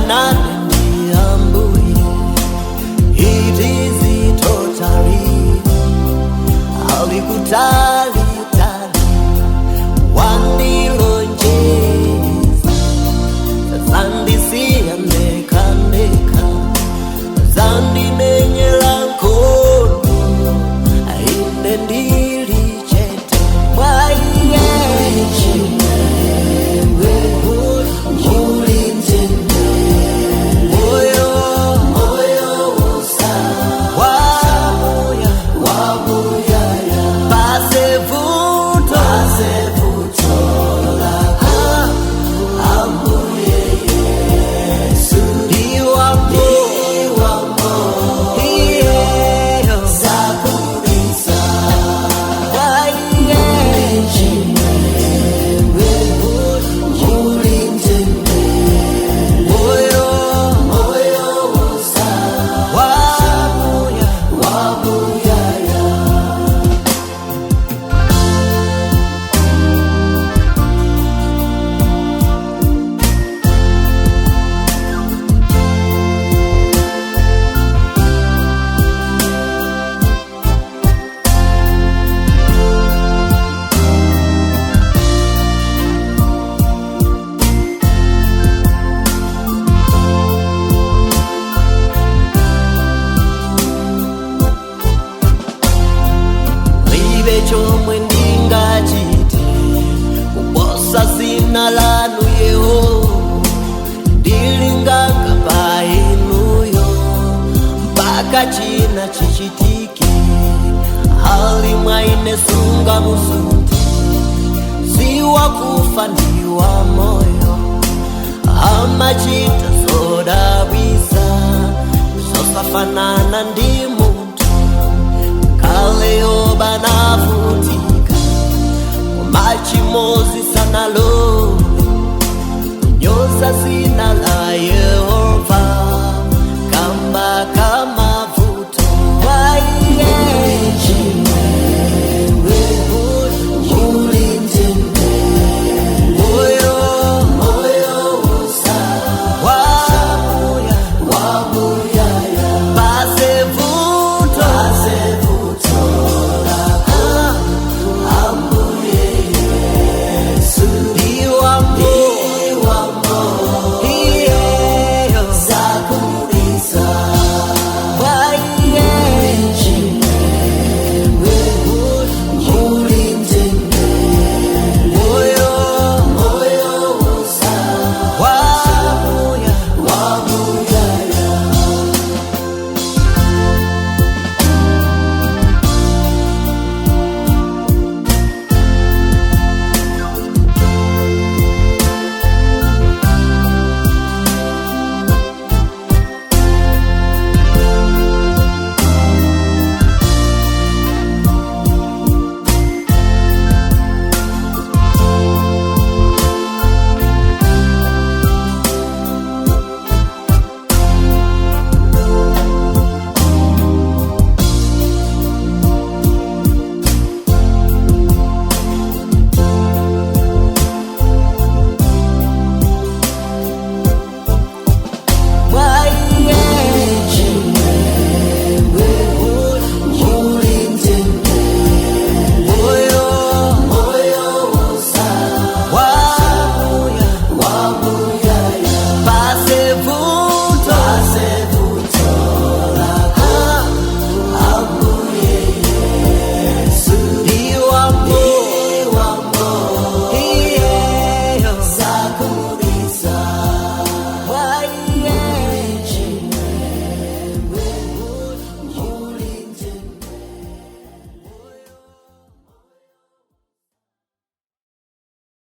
Nane ndi Ambuye. It is totally alikutali tali wandilonjeza zandisiya ndekha ndekha zandimenyera nkhondo ine ndili chete mwa iye muli mtendere moyo moyo wamuya wamuyaya pasevuto pasevuto lako Ambuye Yesu ndiwapo ndiwapo iyeyo sakubisa waiye muli mtendere moyo moyo wamuya wamuyaya. Libe chomwe ndingachite kuposa zina lanu Yehova ndilinganga pa inuyo mpaka china chichitike hali mwaine sunga musunte siwa kufa ndiwa moyo amachita zodabwisa zosafanana ndi munthu kaleyo banavutika kumachimozi sanalole kunyoza zina la